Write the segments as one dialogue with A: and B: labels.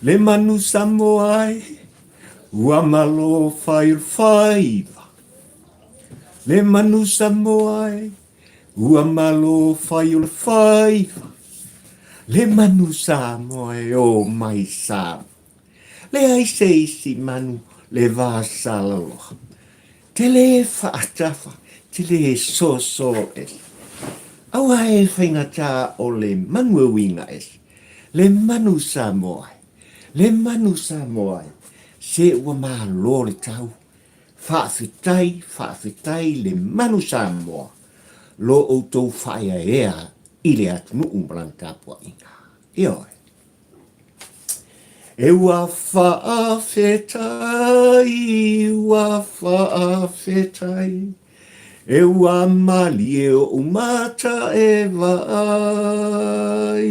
A: Le manu Samoa e, ua malo fai o le faiva. Le manu Samoa e, ua malo fai o le faiva. Le manu Samoa e, o mai Samoa. Leai se isi manu le vasalaloa. Te lē faatafa, te lē soso ese. Aua e faigata o le manu e uiga ese, le manu Samoa e, le manu Samoa e, se ua malo le tau. Faafetai, faafetai le manu Samoa, lo outou faaeaea i le atunuu ma lana tapuaiga. Ioe. E ua faafetai, ua faafetai, e ua malie oʻu mata e vaai.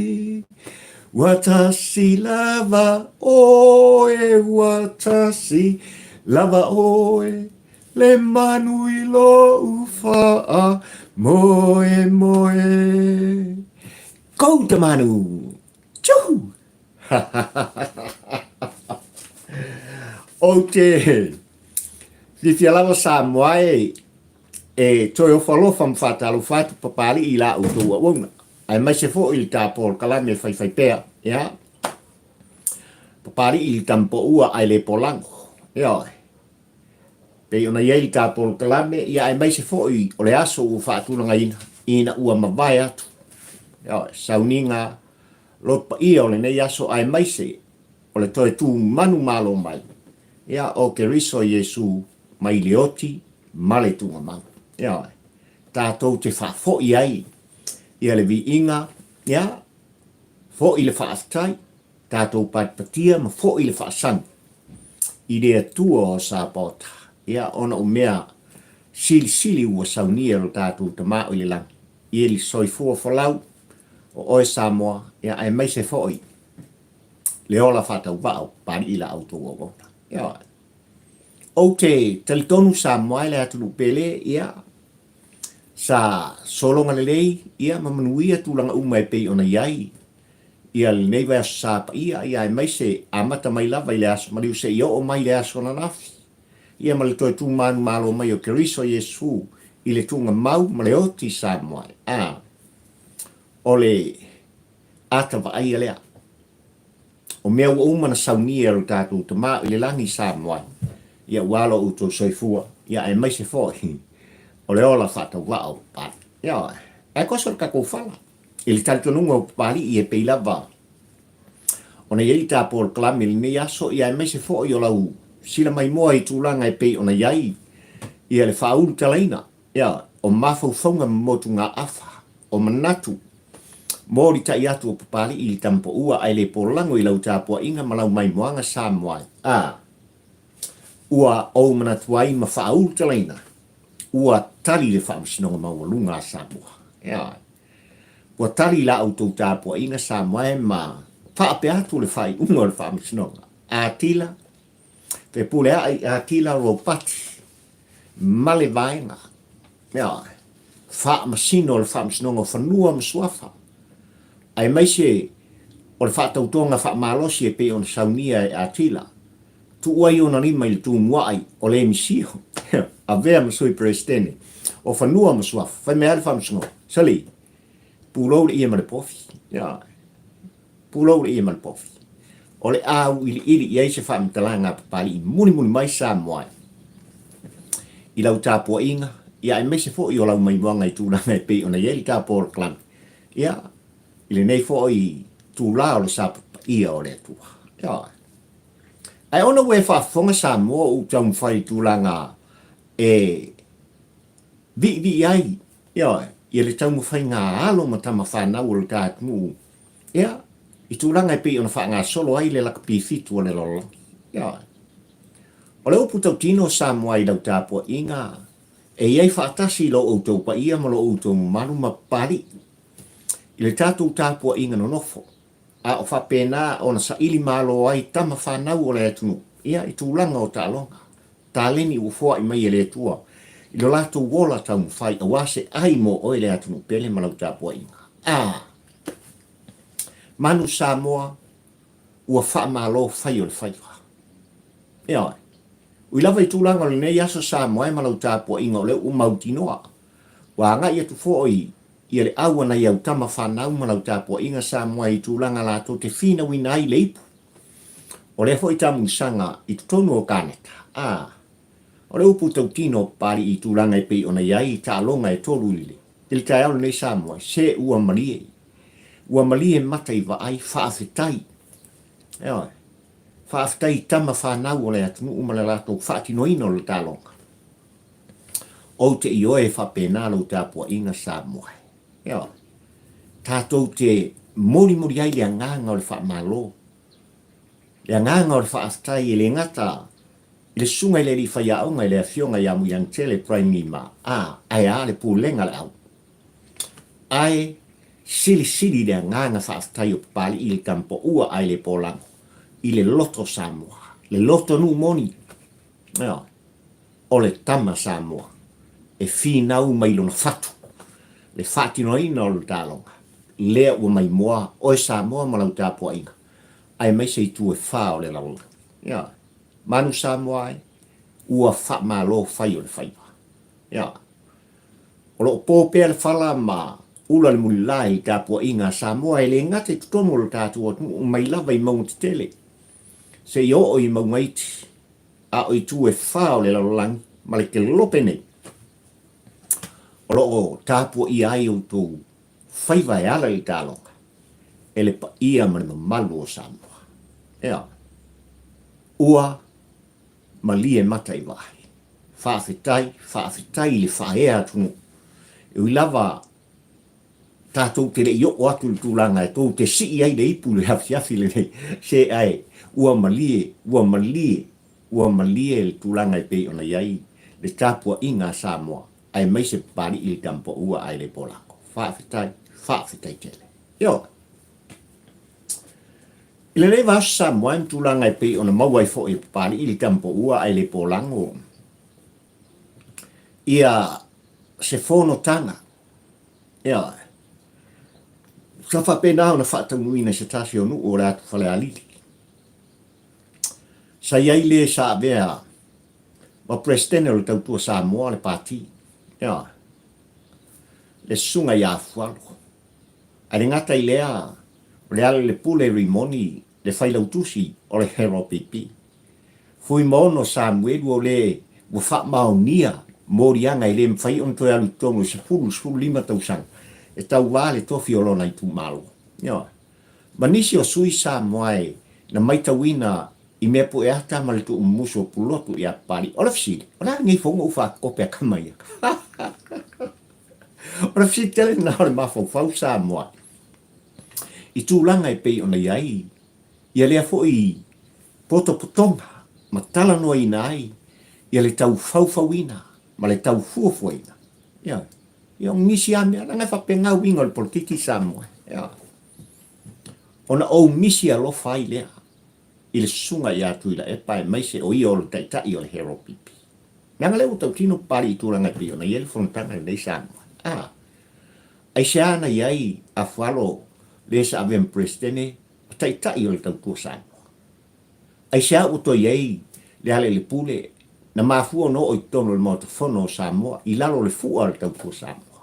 A: Ua tasi lava ʻoe, ua tasi lava ʻoe, le manu i loʻu faamoemoe. Kou te manu! Tū! Ou te fiafia lava Samoa e e toe ofo alofa ma faatalofa atu Papalii i la outou auauna, aemaise foi le ta polokalame faifaipea, ia. Papalii i le tamapoua ae le polago, ioe. Pei ona i ai le ta polokalame, ia aemaise foi o le aso ua faatulagaina ina ua mavae atu, ioe, sauniga loto paia o lenei aso aemaise o le toe tu manumalo mai, ia, o Keriso Iesu mai le oti ma le tuugamau. Ioe, tatou te faafoi ai ia le viiga, ia, foi le faafetai, tatou patipatia ma foi le faasani i le Atua o Sapaota, ia, ona o mea silisili ua saunia e lo tatou Tama o i le lagi, i le soifua folau o oe Samoa, ia, aemaise foi le ola faatauvaa o Papalii la outou auauna. Ioe. Ou te talitonu Samoa e le atunuu pele, ia, sa sologa lelei, ia, ma manuia tulaga uma e pei ona i ai ia lenei vaiaso sa paia, ia aemaise amata mai lava i le aso maliu seia oo mai i le aso ananafi, ia ma le toe tūmanumalo mai o Keriso Iesu i le tuugamau ma le oti i Samoa. A, o le ata vaaia lea o mea ua uma na saunia e lo tatou Tama i le lagi i Samoa, ia ua alo outou soifua, ia aemaise foi o le ola faatauvaa o Papalii. Ioe, ae koso le tatou fala. I le talitonuga o Papalii e pei lava ona i ai le ta polokalame i lenei aso, ia aemaise foi o lau sila maimoa i tulaga e pei ona i ai ia le faaulutalaina ia o mafaufauga ma motugaafa, o manatu molitai atu o Papalii i le tamapaua ae le polago i lau tapuaiga ma lau maimoaga Samoa a ua ou manatu ai ma faaulutalaina ua tali le Faamasinoga Maualuga a Samoa. Ioe. Ua tali la outou tapuaiga Samoa e ma faapea atu le faaiuga o le Faamasinoga. Atila, Fepuleai Atila Ropati ma le vaega, ioe, Faamasino o le Faamasinoga o Fanua ma Suafa, aemaise o le faatautoga faamalosi e pei ona saunia e Atila. Tuu ai ona lima i le tumuai o le Misio, avea ma Sui Peresetene o Fanua ma Suafa, fai mai lava le Faamasinoga, Sali, pulou le ie ma le pofi. Ioe. Pulou le ie ma le pofi. O le a auiliili i ai se faamatalaga a Papalii mulimuli mai Samoa i lau tapuaiga, ia aemaise foi o lau maimoaga i tulaga e pei ona i ai le ta polokalame, ia, i lenei foi itula o le sa paia o le Atua. Ioe. Ae ona ua e faafofoga Samoa ua ou taumafai i tulaga e viivii ai, ioe, ia le taumafaiga a alo ma tama fanau o le ta atunuu, ia, i tulaga e pei ona faagasolo ai le lakapi fitu o le lalolagi. Ioe. O le upu tautino Samoa i lau tapuaiga, e i ai faatasi lo outou paia ma lo outou mamalu ma Papalii i le tatou tapuaiga nonofo. a o faapena ona saili malo ai tama fanau o le atunuu, ia, i tulaga o taaloga, taleni ua foai mai e le Atua i lo latou ola taumafai aua se ai mo oe le atunuu pele ma lau tapuaiga. A! Manu Samoa, ua faamalo fai o le faiva. Ioe. Ui lava i tulaga o lenei aso Samoa e ma lau tapuaiga o lea ua mautinoa, ua agai atu foi ia le au a nai au tama fanau ma lau tapuaiga Samoa i tulaga latou te finauina ai le ipu o lea foi tamulisaga i totonu o Kaneta. A, o le upu tautino o Papalii i tulaga e pei ona i ai i taaloga e tolu i le taeao lenei Samoa, se ua malie. Ua malie mata i vaai, faafetai. Ioe. Faafetai i tama fanau o le atunuu ma le latou faatinoina o le taaloga. Ou te ioe e faapena lau tapuaiga Samoa. Ioe. Tatou te molimoli ai le agaga o le faamalo, le agaga o le faafetai e le gata i le susuga i le alii faiaoga i le Afioga ia Muliagtele Prime Mima, a, ae a le Pulega a le Au. Ae silisili le agaga faafetai o Papalii i le tamapaua ae le polago i le loto Samoa, le loto nuu moni. Ioe. O le tama Samoa e finau mai lona fatu le faatinoina o le taaloga lea ua maimoa oe Samoa ma lau tapuaiga aemaise itu e fa o le lalolagi. Ioe. Manu Samoa e, ua faamalo fai o le faiva. Ioe. O lo o po pea le fala ma ula le mulila i tapuaiga a Samoa e le gata i totonu o lo tatou atunuu mai lava i mauga tetele seia oo i mauga iti, a o itu e fa o le lalolagi ma le kelope nei o lo o tapuaia ai outou faiva e ala i le taaloga e le paia ma le mamalu o Samoa. Ea, ua malie mata i vaai. Faafetai, faafetai i le faaea atunuu. E ui lava tatou te le i oo atu i le tulaga e tou te sii ai le ipu i le afiafi lenei, se ae ua malie, ua malie, ua malie le tulaga e pei ona i ai le tapuaiga a Samoa, aemaise Papalii i le Tamapaua ae le Polako. Faafetai, faafetai tele. Ioe. I lenei vaaso Samoa e ma tulaga e pei ona maua ai foi e Papalii le Tamapaua ae le Polago ia se fonotaga, ioe, sa faapena ona faataunuuina e se tasi o nuu o le atu Falealili. Sa i ai le sa avea ma Peresetene o le Tautua Samoa le Pati, ioe, le Susuga ia Afualo. Ae le gata i lea, o Lealailepule Rimoni le failautusi o le HRPP. Fuimaono Samuelu o le ua faamaonia moliaga e le mafai ona toe alu i totonu o le 10 i le 15 tausaga e tauva le tofi o lona itumalo. Ioe. Ma nisi o sui Samoa e na maitauina i mea pueata ma le tuumumusu o Pulotu ia Papalii. O le fesili, o le a lenei fono ua faakope a tama ia? O le fesili tele lena o le mafaufau Samoa i tulaga e pei ona i ai ia lea foi potopotoga ma talanoaina ai ia le tau faufauina ma le tau fuafuaina. Ia, ia o nisi lava mea, leaga e faapena uiga o le polokiki Samoa. Ia, ona ou misi alofa ai lea i le susuga ia Tuilaepa aemaise o ia o le taitai o le HRPP. Leaga lea ua tautino Papalii i tulaga e pei ona i ai le fonotaga lenei Samoa. A, aisea na i ai Afualo le sa avea ma Peresetene ma Taitai o le Tautua Samoa? Aisea ua toe i ai Lealailepule na mafua ona oo i totonu o le Maota Fono o Samoa i lalo o le fua o le Tautua Samoa?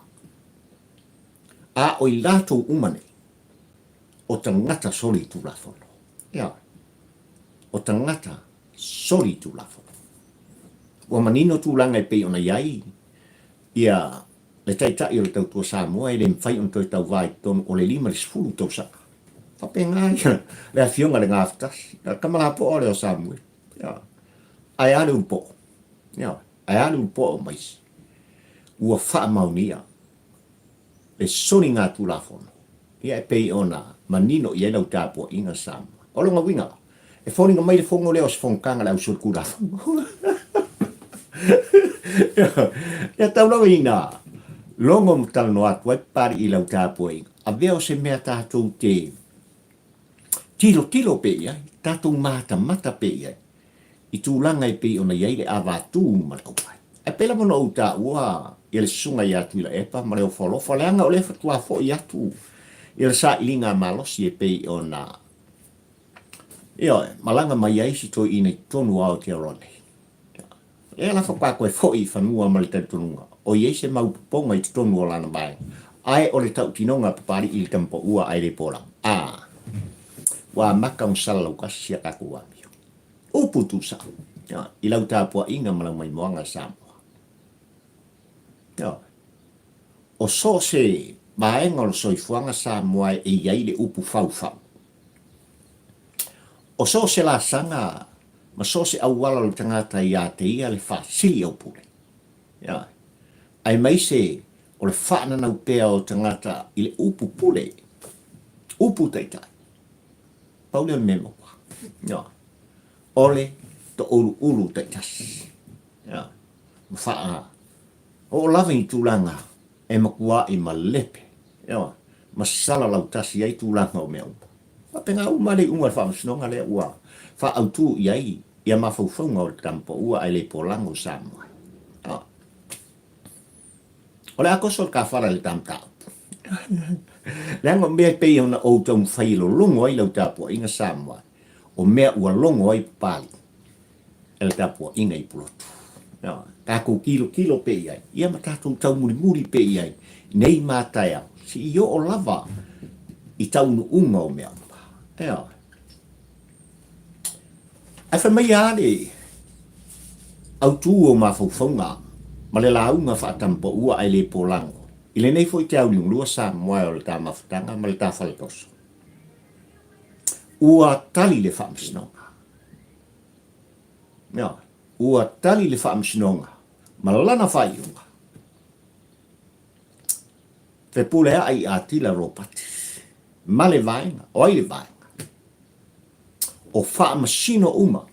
A: A o i latou uma nei, o tagata solitulafono. Ioe. O tagata solitulafono. Ua manino tulaga e pei ona i ai ia le Taitai o le Tautua Samoa e le mafai ona toe tauva i totonu o le 50 tausaga. Faapena ia le Afioga i le Gafatasi, o le tama lapoa lea o Samueli. Ioe. Ae a le ulupo'o? Ioe. Ae a le ulupo'o o Maisi? Ua faamaonia le soligatulafono, ia e pei ona manino i ai lau tapuaiga Samoa. O lona uiga, e foliga mai le fono lea o se fonotaga a le ausolitulafono. Ia tau lava ina logo ma talanoa atu ai Papalii i lau tapuaiga, avea o se mea tatou te tilotilo pea i ai, tatou matamata pea i ai i tulaga e pei ona i ai le avatū ma le auai. Ae pei lava ona ou taua ia le susuga ia Tuilaepa ma le ofoalofa, leaga o lea faatoa foi atu Ia le sailiga malosi e pei ona, ioe, malaga mai ai si toeaina i totonu o Aotearoa nei. O lea la faatoa toe foi i fanua ma le talitonuga o i ai se mau popoga i totonu o lana vaega, ae o le tautinoga a Papalii i le tama paua ae le polaga. A! Ua amata ona salalautasi si a tatou amio. Upu tuusao, ioe, i lau tapuaiga ma lau maimoaga Samoa. Ioe. O so o se vaega o le soifuaga Samoa e i ai le upu faufau. O so o se laasaga ma so o se auala o le tagata ia te ia le faasili aupule. Ioe. Aemaise o le faananau pea o tagata i le upu pule, upu taitai. Pau lea o le mea maua. Ioe. O le touluulu taitasi. Ioe. Ma faa oo lava i tulaga e matuai malepe, ioe, ma salalautasi ai tulaga o mea uma. Faapena uma le iuga o le faamasinoga lea ua faaautu i ai ia mafaufauga o le tama paua ae le polago o Samoa. Ioe. O le a toso le tafala i le ta mataupu. Leaga o mea e pei ona ou taumafai e lologo ai lau tapuaiga Samoa, o mea ua logo ai Papalii e le tapuaiga i Pulotu. Ioe. Tatou tilotilo pea i ai, ia ma tatou taumulimuli pea i ai, nei ma taeao, seia oo lava i taunuuga o mea uma. Ioe. Ae fai mai lava le autu o mafaufauga ma le lauga faatamapaua ae le polago i lenei foi te auliulua Samoa o le ta mafutaga ma le ta faletoso. Ua tali le faamasinoga. Ioe. Ua tali le faamasinoga ma lana faaiuga. Fepuleai i Atila Ropati ma le vaega. O ai le vaega? O faamasino uma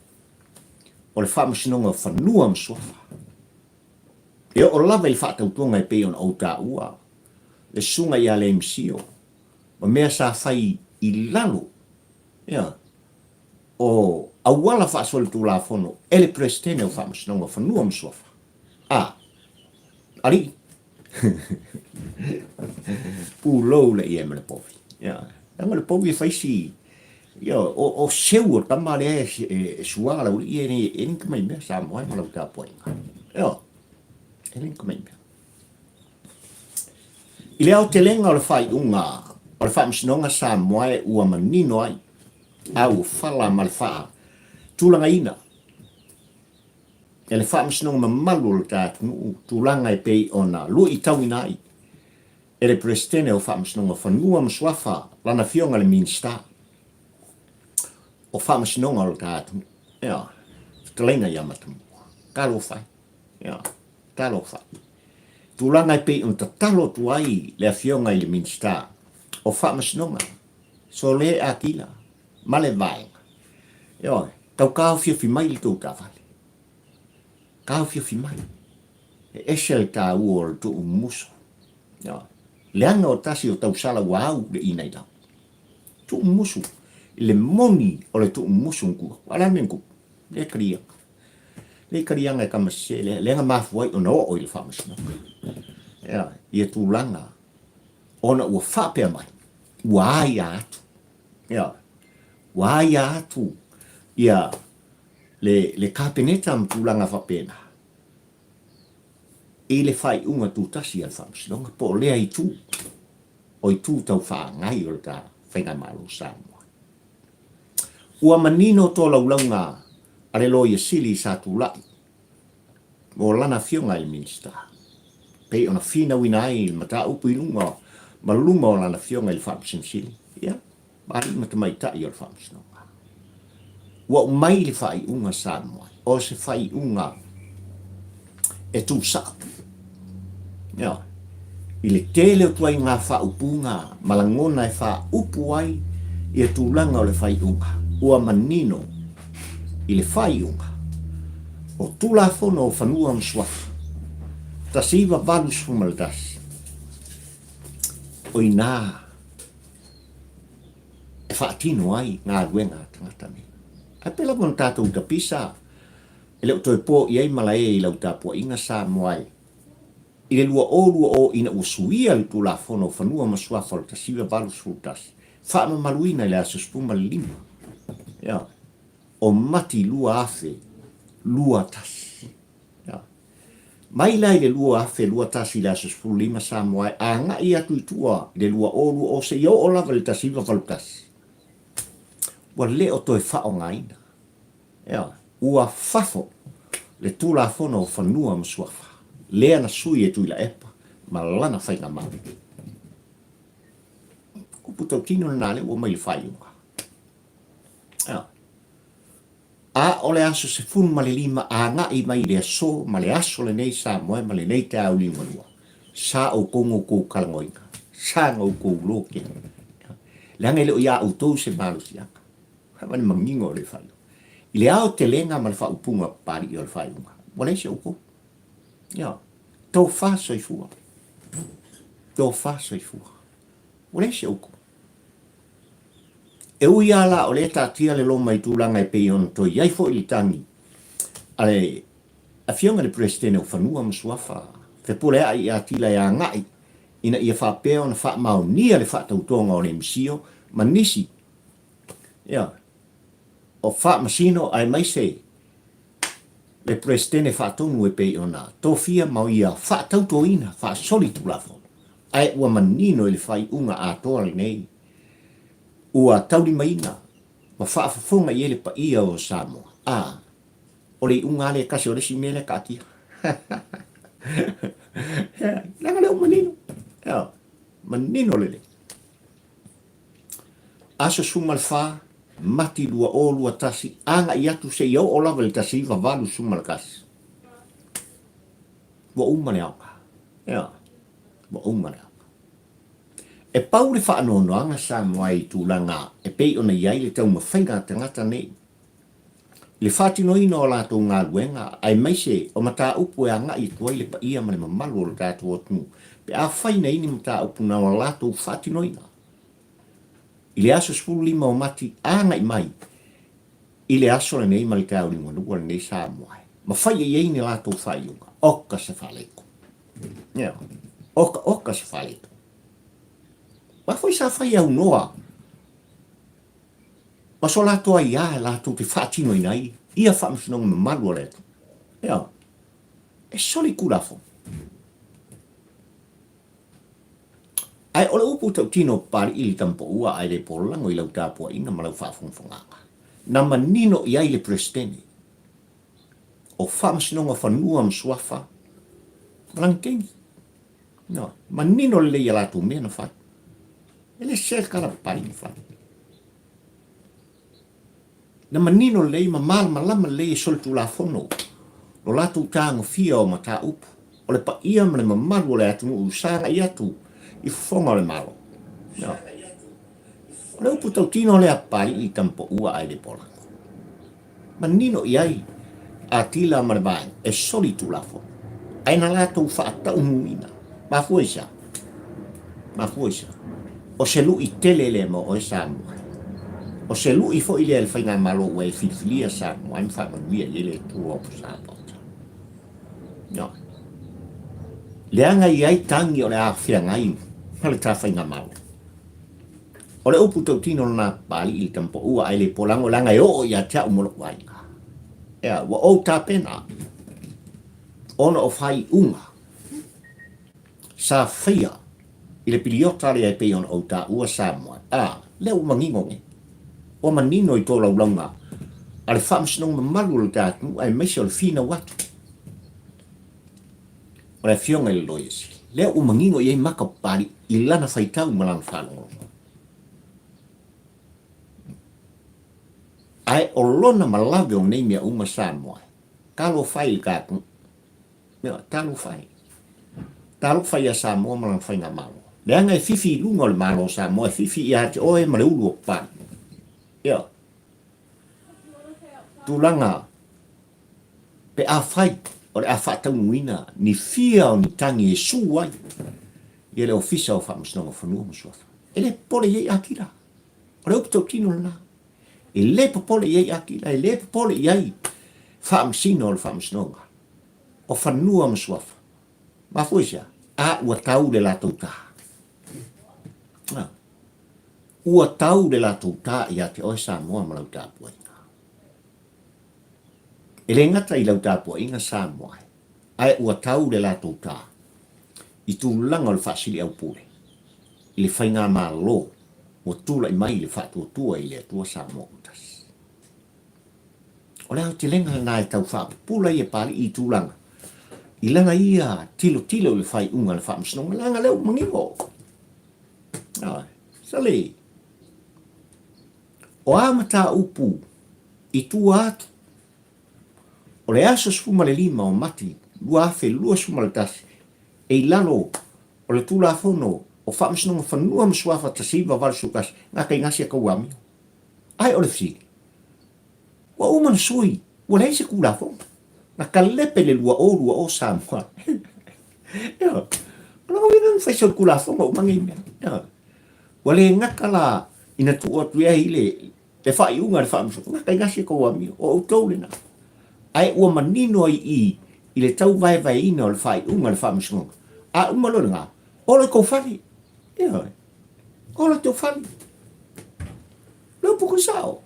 A: o le Faamasinoga o Fanua ma Suafa. E oo lava i le faatautoga e pei ona ou taua le susuga ia Lemisio ma mea sa fai i lalo, ioe, o auala faasolitulafono e le Peresetene o Faamasinoga o Fanua ma Suafa. A, alii. Pulou le ia ma le povi. Ia, leaga le povi e fai si, ia, o, o seu o le tama lea e, e, e sua lau alii e, e le tamai mea Samoa e ma lau tapuaiga. Ia, e le tamai mea. I le aotelega o le faaiuga o le Faamasinoga Samoa e ua manino ai a ua fala ma le faatulagaina e le Faamasinoga mamalu o le ta atunuu tulaga e pei ona luitauina ai e le Peresetene o Faamasinoga o Fanua ma Suafa lana Afioga le Minisita o Faamasinoga o le ta atunuu. Ioe, fetalaiga ia Matamua. Talofa e. Ioe. Talofa. Tulaga e pei ona tatalo atu ai le Afioga i le Minisita o Faamasinoga, Sole Akila ma le vaega, ioe, tau taofiofi mai le tou taavale. Taofiofi mai. E ese le taua o le tuumumusu. Ioe. Leaga o tasi o tausala ua au le inailau. Tuumumusu. I le moni o le tuumumusu na tuu atu. A o le a le mea na tupu? Le kaliaga. Lea kaliaga e tama sese lea, lea na mafua ai ona oo i le faamasinoga. Ia, ia tulaga ona ua faapea mai, ua aia atu. Ia, ua aia atu ia le, le Kapeneta ma tulaga faapena i le faaiuga tutasi a le faamasinoga, po o lea itu, o itu tau faagai o le ta Faigamalo Samoa. Ua manino tolaulauga a le Loia Sili sa tulai mo lana afioga i le Minisita, pei ona finauina ai le mataupu i luga ma luma o lana afioga i le Faamasino Sili, ia, ma alii ma tamaitai o le Faamasinoga. Ua aumai le faaiuga Samoa, o se faaiuga e tuusao. Ioe. I le tele o ituaiga faaupuga ma lagona e faaupu ai ia tulaga o le faaiuga, ua manino i le faaiuga o Tulafono o Fanua ma Suafa 1981, o i ina e faatino ai galuega a tagata nei. Ae pei lava ona tatou tapisa, e le o toe po i ai malae i lau tapuaiga Samoa e. I le 2020 ina ua suia le Tulafono o Fanua ma Suafa o le 1981, faamamaluina i le aso 15 ia, o Mati 2021. Ia. Mai la i le 2021 i le aso 15 Samoa e agai atu i tua i le 2020 seia oo lava i le 1981, ua le o toe faaaogaina. Ioe, ua fafo le Tulafono o Fanua ma Suafa, lea na sui e Tuilaepa ma lana faigamalo. Upu tautino lena lea ua mai i le faaiuga. Ioe. A o le aso 15 agai mai i le aso ma le aso lenei Samoa ma lenei taeao liugalua, sa outou goutou kalagoina, sa goutou lokia. Leaga e le o iā outou se malosiaga. Aua le manino o le faaiuga. I le aotelega ma le faaupuga papalii o le faaiuga, ua leai se outou. Ioe. Tofa soifua. Tofa soifua. Ua leai se outou. E ui lava la o lea e taatia le loma i tulaga e pei ona toe i ai foi le tagi a le Afioga i le Peresetene o Fanua ma Suafa, Fepuleai ia Atila e agai ina ia faapea ona faamaonia le faatautoga o le MCIL ma nisi Ia, o Faamasino aemaise le Peresetene Faatonu e pei ona tofia ma ia faatautoina faasolitulafono, ae ua manino i le faaiuga atoa lenei ua taulimaina ma faafofoga i ai le paia o Samoa. A, o le iuga lava lea e tasi o le isi mea lea taatia. Leaga lea ua manino. Ia, manino lelei. Aso 14, Mati 2021, agai atu seia oo lava i le 1981. Ua uma le aoga. Ioe, ua uma le aoga. E pau le faanoanoaga Samoa i tulaga e pei ona i ai le taumafaiga a tagata nei i le faatinoina o a latou galuega aemaise o mataupu e agai atu ai le paia ma le mamalu o le tatou atunuu pe afai na i ni mataupu na o latou faatinoina. I le aso 15 o Mati agai mai i le aso lenei ma le taeao-liugalua lenei Samoa e mafai i ai ni latou faaiuga, oka se faaleto. Ioe, oka oka se faaleto. Aua foi sa fai aunoa ma so latou aiā latou te faatinoina ai ia faamasinoga mamalu a le Atua. Ioe, e soli Tulafono. Ae o le upu tautino Papali'i i le tamapaua ae le polago i lau tapuaiga ma lau faafogafogaga, na manino i ai le Peresetene o Faamasinoga Fanua ma Suafa ma Lagikeni. Ioe, manino lelei i a latou mea na fai. E le sese le tala a Papali'i na fai. Na manino lelei ma malamalama lelei e solitulafono lo latou tagofia o mataupu o le paia ma le mamalu o le atunuu sa agai atu i fofoga o le Malo. O le upu tautino lea Papali'i i Tamapaua ae le Polago. Manino i ai Atila ma le vaega e solitulafono, ae na latou faataunuuina. Mafua i se a? Mafua i se a? O se lu'i tele lea mo oe Samoa. O se lu'i foi lea i le faigamalo ua e filifilia Samoa ai ma faamanuia i ai le Atua o Samoa. Ioe. Leaga i ai tagi o le a feagai ma le ta faigamalo. O le upu tautino lena Papali'i i le tamapaua ae le polago leaga e oo ia te au ma lou aiga. Ea, ua ou tapena ona o faaiuga sa faia i le piliota lea e pei ona ou taua Samoa, a, lea ua manino nei. Ua manino i tolaulauga a le Faamasinoga mamalu o le ta atunuu aemaise o le finau atu o le Afioga i le Loia Sili. Lea ua manino i ai maka o Papali'i i lana faitau ma lana faalogologo. Ae o lona malave o nei mea uma Samoa, talofa i le ta atunuu. Ioe, talofa e. Talofa ia Samoa ma lana faigamalo. Leaga e fifi i luga o le Malo o Samoa, e fifi ia te oe ma le ulu o Papalii. Ioe. Tulaga pe afai o le a faataunuuina ni fia o ni tagi e su ai ia le Ofisa o Faamasinoga o Fanua ma Suafa. E le popole i ai Akila. O le upu tautino lena. E le popole i ai Akila, e le popole i ai Faamasino o le Faamasinoga o Fanua ma Suafa. Mafua i se a? A ua tau le latou tā. A, ua tau le latou tā ia te oe Samoa ma lau tapuaiga. E le gata i lau tapuaiga Samoa, ae ua tau le latou tā i tulaga o le faasiliaupule i le faigamalo ua tulai mai i le faatuatua i le Atua Samoa ua tasi. O le aotelega lena e tau faapupula ai e Papalii i tulaga i lana ia tilotilo i le faaiuga a le Faamasinoga, leaga lea ua manino. Ioe, sole, o a mataupu i tua atu o le aso 15 o Mati 2021 e i lalo o le Tulafono o Faamasinoga Fanua ma Suafa 1981, gata i gasi a Kauamio. Ae o le fesili, ua uma na sui, ua leai se Tulafono. Na kalepe le 2020 Samoa. Ioe. O lona uiga na fai se Tulafono uma nei mea. Ioe. Ua le gata la ina tuu atu i ai i le le faaiuga a le Faamasinoga, gata i gasi e tou amio, o outou lena. Ae ua manino ai i i i le tauvaevaeina o le faaiuga a le Faamasinoga, a uma loa lena, olo i tou fale. Ioe. Olo i tou fale. Le upu ku sao.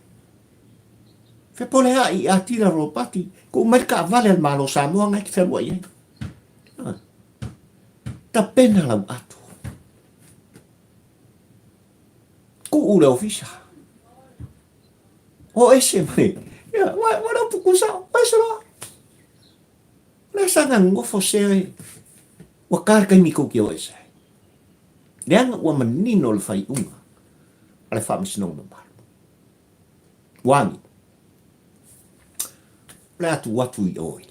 A: Fepoleai i Atila Ropati, tuu mai le taavale a le Malo o Samoa na e te fealuai ai. Ioe. Tapena lau ato. Tuu le ofisa. O ese mai. Ia, ua, ua le upu ku sao. O ese loa. O le asa gagofo se oe. Ua ka le taimi tou te o ese ai. Leaga ua manino le faaiuga a le Faamasinoga Mamalu. Ua agi. O le a tuu atu i oe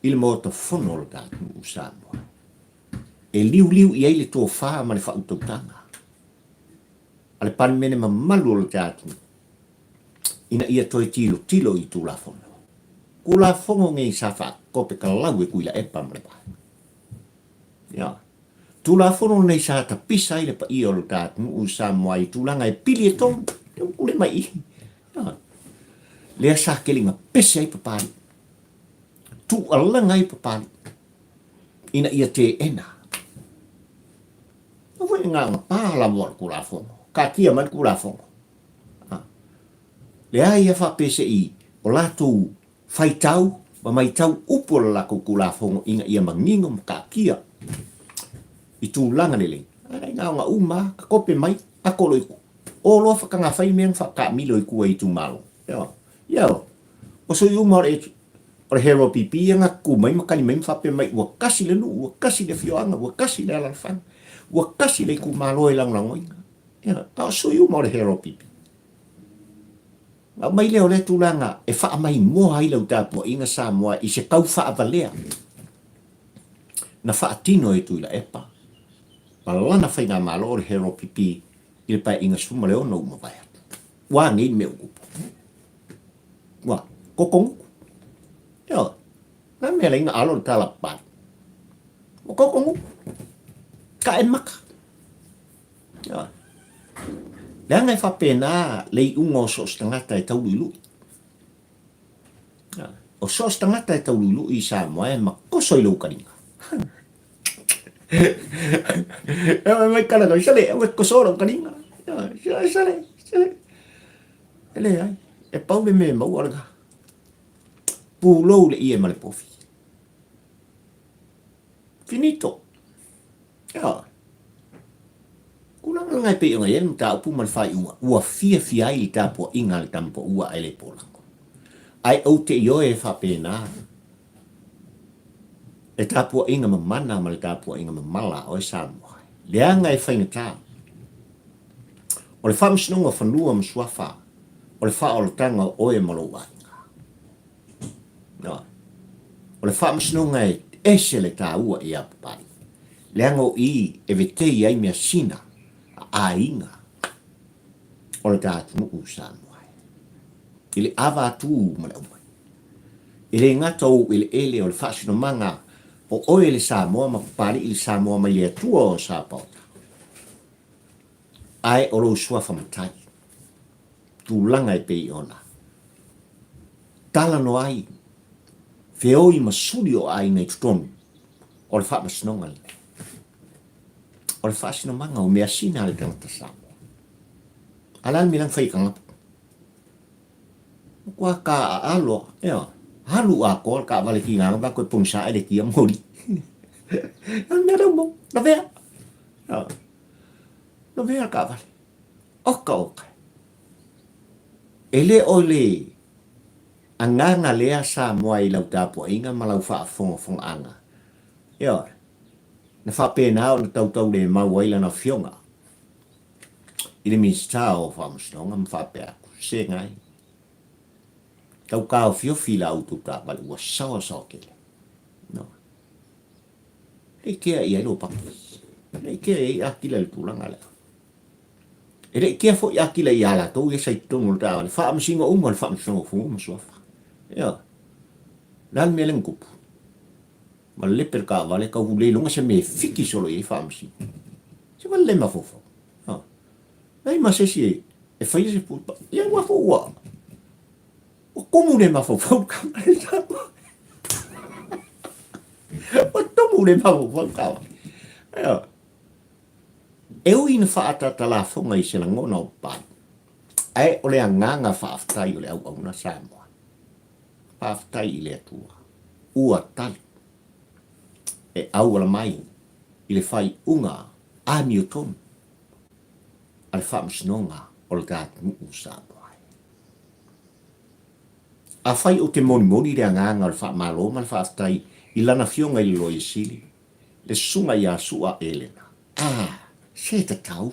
A: i le Maota Fono o le ta atunuu Samoa e liuliu i ai le tofa ma le faautautaga a le Palemene mamalu o le ta atunuu ina ia toe tilotilo i Tulafono. Tulafono nei sa faatopekalau e Tuilaepa ma le Vaega. Ia. Tulafono lenei sa tapisa ai le paia o lo ta atunuu i Samoa i tulaga e pili e tonu, e pule mai i. Lea sa keliga pese ai Papalii, tuualaga ai Papalii, ina ia teena. Aua foi ne gagapa lava o le Tulafono, taatia mai le Tulafono. Leai a faapea se i o latou faitau ma maitau upu o le latou Tulafono ina ia manino ma taatia i tulaga lelei, ae na ona uma lava, tatope mai, ato loa i tua. O loa fatagafai mea na faataamilo i tua i itumalo. Ioe. Ia, o sui uma o le o le HRPP ia na tutu mai ma tali mai ma faapea mai ua tasi le nuu, ua tasi le afioaga, ua tasi le alalafaga, ua tasi le itumalo e lagolagoina. Ia, a o sui uma o le HRPP. Ona aumai lea o lea tulaga e faamaimoa ai lau tapuaiga Samoa i se tau faavalea na faatino e Tuilaepa ma lana faigamalo o le HRPP i le Paeaiga 16 ua mavae atu. Ua a nei le mea ua tupu? Ua kokonuku. Ioe. O le a le mea e ala ai ona alo le tala papale? Ua kokonuku. Tae maka. Ioe. Leaga e faapena le iuga o so o se tagata e tauluilui. Ioe. O so o se tagata e tauluilui i Samoa e makoso i lou kaliga. E mai kala kau, sale, e koso lou kaliga. Ioe, sale, sale. E leai, e pau le mea e maua lena. Pulou le ie ma le povi. Finito. Ioe. Tulaga lena e pei ona i ai le mataupu ma le faaiuga ua fiafia ai le tapuaiga a le tama paua ae le polago. Ae ou te ioe e faapena le tapuaiga mamana ma le tapuaiga mamala a oe Samoa, leaga e faigata. O le faamasinoga o fanua ma suafa, o le faaolataga o oe ma lou aiga. Ioe. O le faamasinoga e ese le taua ia Papalii, leaga o i e vetei ai measina a aiga o le ta atunuu o Samoa i le ava atu ma le aumai. E le gata o ou eleele o le faasinomaga o oe le Samoa ma Papalii le Samoa mai le Atua o Sapaota, ae o lou suafa matai. Tulaga e pei ona talanoa ai, feoi ma suli o aiga i totonu. O le faamasinoga lenei. O le faasinomaga o measina a le tagata Samoa. A le a le mea la na fai e tagata? Matua taaalo lava, ioe. Alu atoa le taavale tigaga vaeatu e pogisa ae le kia moli. O le mea lea ua maua, lavea. Ioe. Lavea le taavale. Oka oka. E le o le agaga lea Samoa i lau tapuaiga ma lau faafogafogaaga. Ioe. Na faapena ona tautaulemau ai lana afioga i le Minisita o Faamasinoga ma faapea atu, Se gai, tau taofiofi la outou taavale ua saoasaoa tele. No. Le i kea i ai lou paki. Le i kea i ai Akila i le tulaga lea. E le i kea foi Akila ia latou ia sa i totonu o le taavale. Faamasino uma le Faamasinoga o Fanua ma Suafa. Ioe. Le a le mea lea na tupu? Malepe le taavale, tau le iloga se mea e fiki solo i ai faamasino. Se vale le mafaufau. Ha. Leai ma se isi e faia se puipa. Ia ua fo ua. Ua tumu le mafaufau taavale Samoa. Ua tumu le mafaufau taavale. Ioe. E ui ina faaataata lafoga i se lagona o papalii, ae o le agaga faafetai o le auauna Samoa. Faafetai i le Atua, ua tali e auala mai i le faaiuga amiotonu a le Faamasinoga o le ta atunuu o Samoa. Afai ou te molimoli le agaga o le faamalo ma le faafetai i Lana Afioga i le Loia Sili, le Susuga ia Su'a Elena, a, se tatau.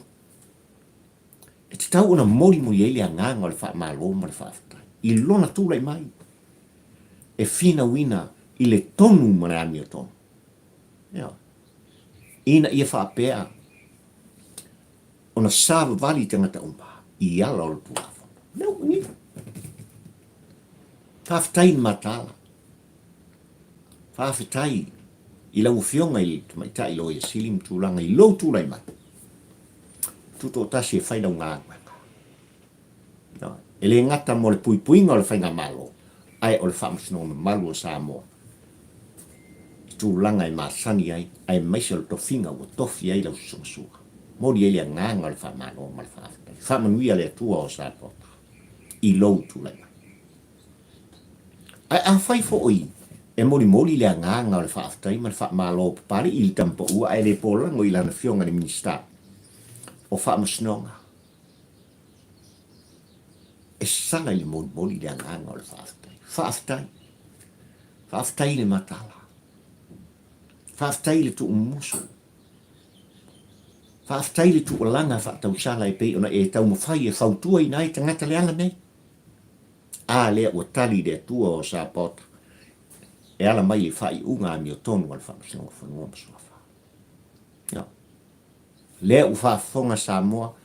A: E tatau ona molimoli ai le agaga o le faamalo ma le faafetai i lona tulai mai e finauina i le tonu ma le amiotonu. Ioe. Ina ia faapea ona savavali tagata uma i ala o le Tulafono. Lea ua manino. Faafetai i le mataala. Faafetai i lau Afioga i le Tamaitai Loia Sili ma tulaga i lou tulai mai. Tutoatasi e fai lau galuega. E le gata mo le puipuiga o le Faigamalo, ae o le faamasinoga mamalu o Samoa i tulaga e masani ai, aemaise o le tofiga ua tofi ai lau Susuga Sua. Momoli ai le agaga o le faamalo ma le faafetai. Faamanuia le Atua o Samoa i lou tulai mai. Ae afai foi e molimoli le agaga o le faafetai ma le faamalo o Papalii i le tama paua ae le polago i lana afioga i le Minisita o Faamasinoga, e sala i le molimoli le agaga o le faafetai. Faafetai. Faafetai i le mataala. Faafetai i le tuumusu. Faafetai i le tuualaga faatausala e pei ona e taumafai e fautuaina ai tagata leaga nei. A lea ua tali le Atua o Sapaota e ala mai i le faaiuga amiotonu a le Faamasinoga o Fanua ma Suafa. Ioe. Lea ua faafofoga Samoa,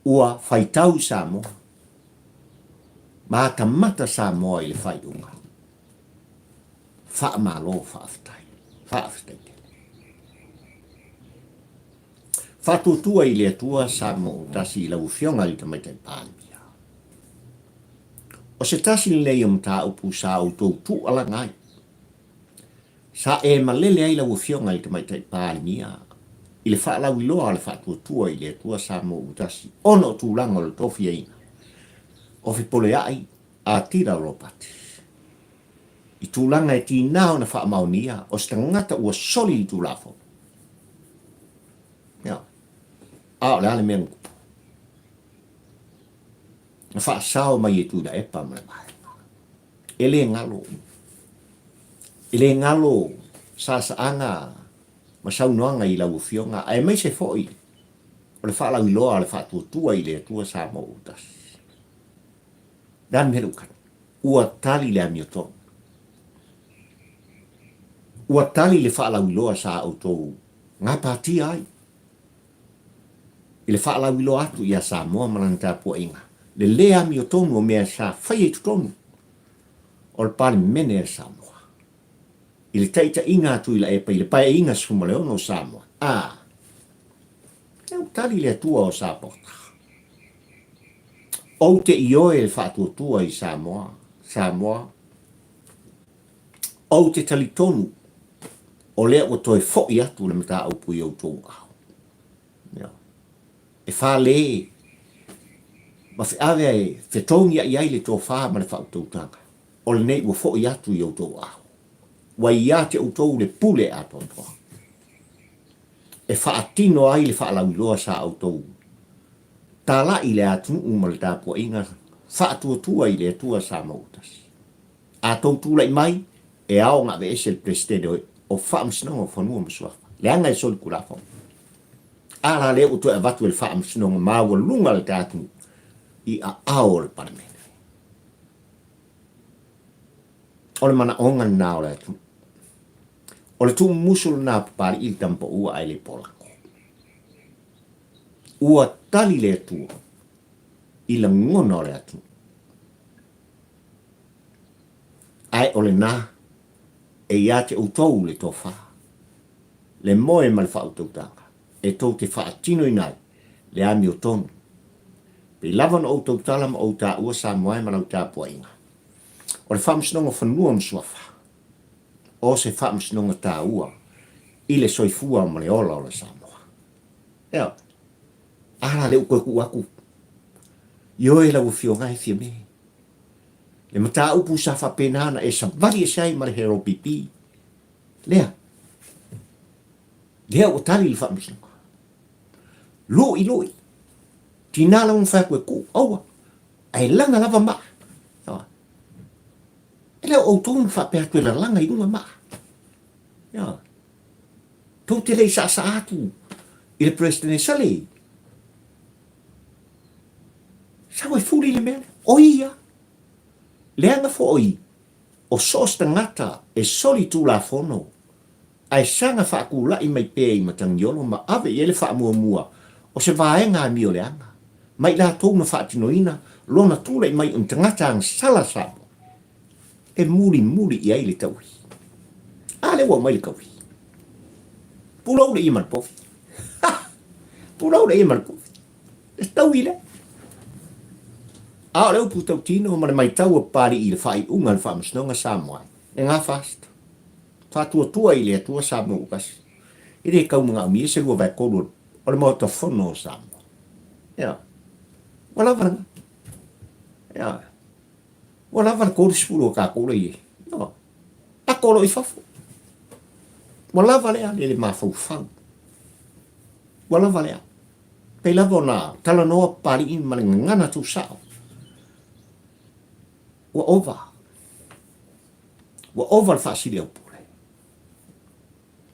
A: ua faitau Samoa, matamata Samoa i le faaiuga. Faamalo faafetai. Faafetai tele. Faatuatua i le Atua Samoa tasi i lau Afioga i le Tamaitai Palemia. O se tasi lenei o mataupu sa outou tuualaga ai, sa e malele ai lau Afioga i le Tamaitai Palemia i le faalauiloa a le Faatuatua i le Atua Samoa tasi ona o tulaga o le tofiaina o Fepoleai Atila Ropati i tulaga e tiga ona faamaonia o se tagata ua soli i le Tulafono. Ia. A o le a le mea na tupu? Na faasao mai e Tuilaepa ma le vaega. E le galo. E le galo saasaaga ma saunoaga i lau Afioga, aemaise foi o le faalauiloa a le Faatuatua i le Atua Samoa ua tasi. Le a le mea lea ua tali? Ua tali le amiotonu. Ua tali le faalauiloa sa outou gapatia ai i le faalauiloa atu ia Samoa ma lana tapuaiga, le lē amiotonu o mea sa faia i totonu o le Palemene a Samoa i le taitaiga a Tuilaepa i le Paeaiga 16 o Samoa. A, lea ua tali le Atua o Sapota. Ou te ioe le faatuatua i Samoa, Samoa, ou te talitonu. O lea ua toe foʻi atu le mataupu i outou aao. Ioe. E fale ma feave e fetogiaʻi ai le tofa ma le faautautaga, o lenei ua foʻi atu i outou aao. Ua ia te outou le pule atoatoa e faatino ai le faalauiloa sa outou talaʻi i le atunuu ma le tapuaiga faatuatua i le Atua sa mauatasi. A tou tulai mai, e ao ona aveese le Peresetene o Faamasinoga o Fanua ma Suafa, leaga e solitulafono. A la lea ua toe avatu e le Faamasinoga maualuga le ta atunuu i aao o le Palemene. O le manaoga lena o le atunuu. O le tuumumusu lena o Papalii le tama paua ae le polako. Ua tali le Atua i lagona o le atunuu. Ae o lena e ia te outou le tofa, le moe ma le faautautaga e tou te faatinoina ai le amiotonu. Pei lava ona ou tautala ma ou taua Samoa e ma lau tapuaiga, o le Faamasinoga o Fanua ma Suafa, o se faamasinoga taua i le soifua ma le ola o le Samoa. Ioe. A la lea ua toe tuu atu. Ioe lau Afioga e Fiame. Le mataupu sa faapena ona e savali ese ai ma le HLPP. Lea. Lea ua tali le faamasinoga. Lui, lui. Tina lava na fai atu e tuu, aua. Ae laga lava maa. E le o outou na faapea atu e lalaga i luga maa. Ioe. Tou te le i saasaa atu i le Peresetene Sale. Sau e fuli le mea lea. O ia. Leaga foi o so o se tagata e soli tulafono ae saga faatulai mai pea i Matagiolo ma ave i ai le faamuamua o se vaega amioleaga ma i latou na faatinoina lona tulai mai o ni tagata agasala Samoa e mulimuli i ai le tauhi. A lea ua aumai le tauhi. Pulou le ia ma le povi. Ha! Pulou le ia ma le povi. Le tauhi lea. A o le upu tautino ma le maitau a Papalii i le faaiuga a le Faamasinoga Samoa, e gafast. Faatuatua i le Atua Samoa ua tasi. E le tau manaomia se 2/3 o le Maota Fono o Samoa. Ioe. Ua lava lena. Ioe. Ua lava le 30 o tatou la i ai. Ioe. Ako loa i fafo. Ua lava lea le le mafaufau. Ua lava lea. Pei lava ona talanoa Papalii ma le gagana tuusao. Ua ova. Ua ova le faasiliaupule.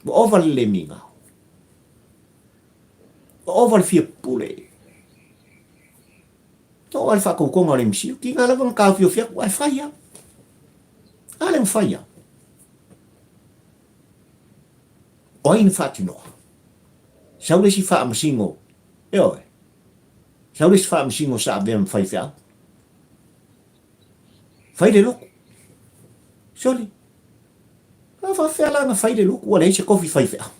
A: Ua ova le le migao. Ua ova le fia pule. Na oo lava i le faatautoga o le MCIL, tiga lava ona taofiofi atu, ae fai lava. A lea ua fai lava. O ai na faatinoa? Sau le isi faamasino, ioe, sau le isi faamasino sa avea ma faifeau. Fai le lotu. Soli, a faafefea la ona fai le lotu ua leai se tofi faifeau?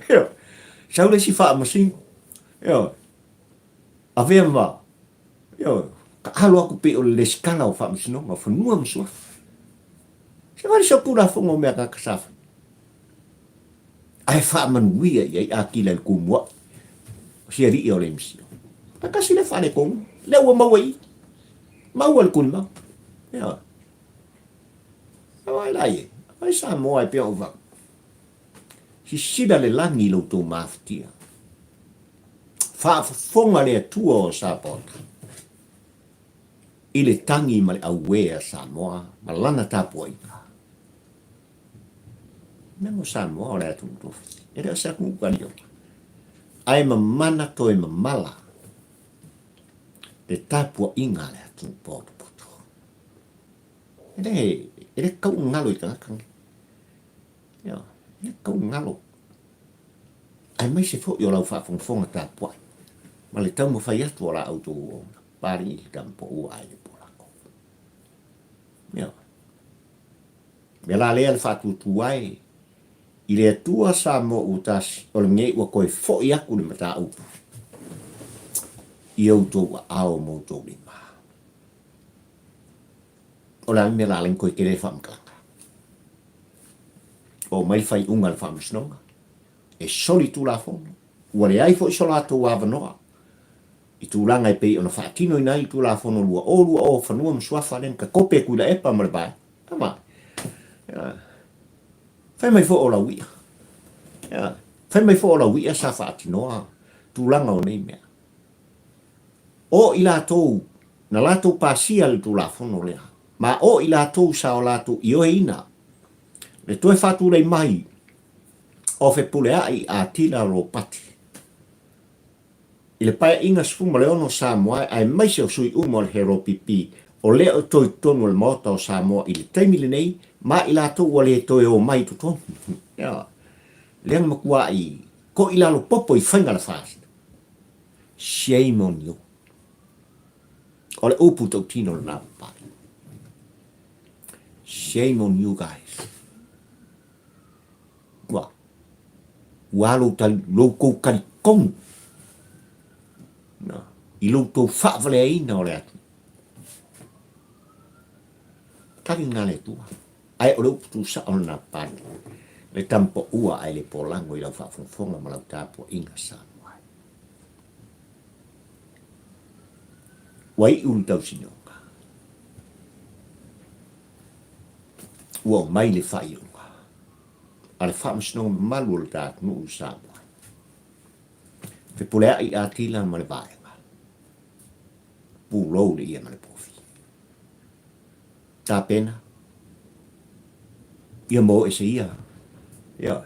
A: Ioe, sau le isi faamasino, ioe, avea ma, ioe, taalo atu pei o le lesitala o faamasinoga o fanua ma suafa. Se vale se tulafono o mea tagata sa fai. Ae faamanuia i ai Akila i le tumuaʻi o si alii o le MCIL. E tasi lea faaletonu, lea ua maua i i. Maua le tulimau. Ioe. Aua la ie, ai Samoa e pei ona ou fai atu. Sisila le lagi i lo outou mafatia. Faafofoga le Atua o Sapaota i le tagi ma le auē a Samoa ma lana tapuaiga. Mea mo Samoa o le atunuu tofi. E le o se atunuu kaliola. Ae mamana toe mamala le tapuaiga a le atunuu potopoto. E le, e le tau galo i tagata nei. Ioe, e le tau galo. Aemaise foi o lau faafogafoga tapuai ma le taumafai atu o la outou auauna, Papalii le tama paua ae le polako. Ioe. Mea la lea le faatuatua e i le Atua Samoa ua tasi, o lenei ua toe foi atu le mataupu i outou aao ma outou lima. O le a le mea la alai ona toe tele ai faamatalaga? Oo mai le faaiuga a le Faamasinoga, e soli Tulafono, ua leai foi so latou avanoa i tulaga e pei ona faatinoina ai le Tulafono 2020 o Fanua ma Suafa lea na takope e Tuilaepa ma le Vaega. Tama. Fai mai foi o lau ia. Fai mai foi o lau ia sa faatinoa tulaga o nei mea. O i latou na latou pasia le Tulafono lea, ma o i latou sa o latou ioeina le toe faatulai mai o Fepuleai Atila Ropati i le Paeaiga 16 o Samoa aemaise o sui uma o le HRPP o lea o toe i totonu o le Maota o Samoa i le taimi lenei ma i latou ua le toe omai i totonu. Ioe. Lea na matuai toilalo popo i faiga a le FAST. Shame on you. O le upu tautino lena papale. Shame on you guys. Ua, ua lou, tali, lou tou talitonu na, i lou tou faavaleaina o le atunuu. Tali lena le Atua. Ae o le upu tuusao lena papale. Le tamapaua ae le polago i lau faafogafoga ma lau tapuaiga Samoa. Ua iu le tausinioga. Ua omai le faaiuga a le Faamasinoga mamalu o le ta atunuu i Samoa. Fepuleai Atila ma le Vaega. Pulou le ia ma le povi. Tapena. Ia mo ese ia. Ia.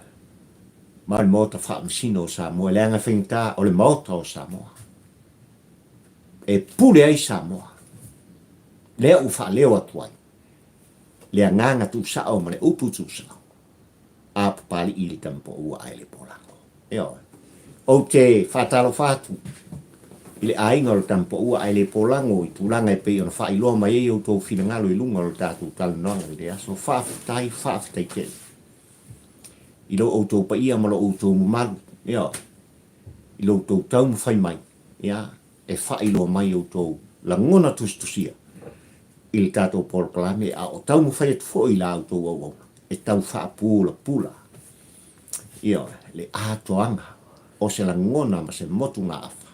A: Ma le Maota Faamasino o Samoa, leaga e faigata o le Maota o Samoa. E pule ai Samoa. Lea ua faaleo atu ai le agaga tuusao ma le upu tuusao a Papali'i i le Tamapaua ae le Polago. Ioe. Ou te faatalofa atu i le aiga o le Tamapaua ae le Polago i tulaga e pei ona faailoa mai ai outou finagalo i luga o le tatou talanoaga i lenei aso. Faafetai, faafetai tele i lo outou paia ma lo outou mamalu, ioe, i lo outou taumafai mai, ia, e faailoa mai outou lagona tusitusia i le tatou polokalame, a o taumafai atu foi i la outou auauna e tau faapulapula, ioe, le atoaga o se lagona ma se motugaafa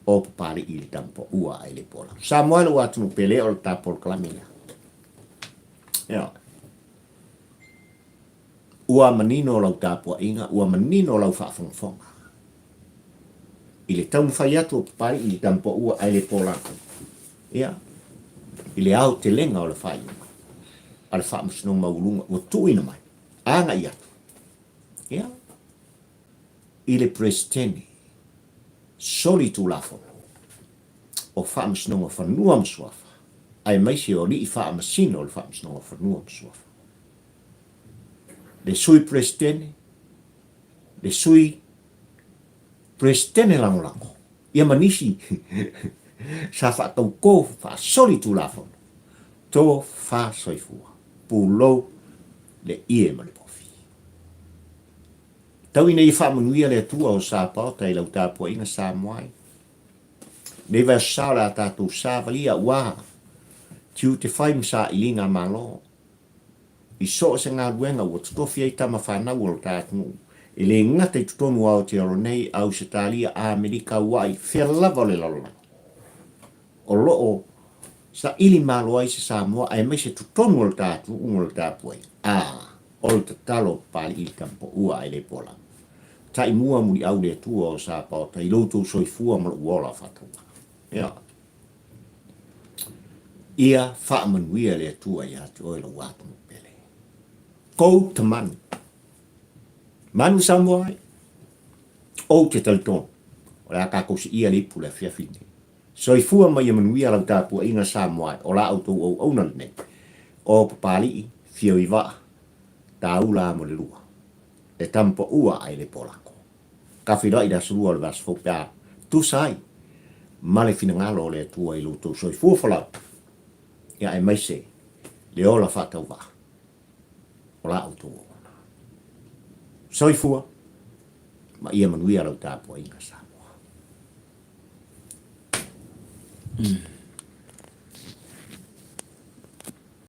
A: o Papali'i i le Tamapaua ae le Polau. Samoa e lou atunuu pele o le ta polokalame lea. Ioe. Ua manino lau tapuaiga, ua manino lau faafogafoga i le taumafai atu o Papali'i i le Tamapaua ae le Polau. Ia, i le aotelega o le faaiuga a le Faamasinoga Maualuga ua tuuina mai, agai atu, ia, i le Peresetene solitulafono o Faamasinoga o Fanua ma Suafa, aemaise o alii faamasino o le Faamasinoga o Fanua ma Suafa. Le Sui Peresetene, le Sui Peresetene Lagolago, ia ma nisi sa faatautō faasolitulafono, tō fa soifua, pulou le ie ma le povi. Tau ina ia faamanuia le Atua o Sapaota i lau tapuaiga Samoa ai. Nei vaiaso sa o le a tatou savalia ua tiute fai ma sailiga a Malo i so o se galuega ua totofi ai tama fanau o lo ta atunuu, e le gata i totonu o Aotearoa nei, Ausetalia, Amerika, Aua'i, fea lava o le lalolagi. O lo o saili malo ai se Samoa aemaise totonu o lo ta atunuu ma lo ta apuaiga. A, o le tatalo Papali'i i le Tamapaua ae le Pola. Ta'i mua muliau le Atua o Sapaota i lo outou soifua ma lou ola faatauvaa. Ia. Ia faamanuia le Atua ia te oe lou atunuu pele. Kou ta manu. Manu Samoa ai. Ou te talitonu, o le a tatou siia le ipu i le afiafi lenei. Soifua ma ia manuia lau tapuaiga Samoa ai, o la outou auauna lenei. O Papali'i, Fioivaa, Taula mo le lua. E tamapaua ai le polako. Ka feiloai i le aso lua o le vaiaso fou pe a tusa ai ma le finagalo o le Atua i lo outou soifua folau, ia aemaise le ola faatauvaa o la outou auauna. Soifua ma ia manuia lau tapuaiga Samoa.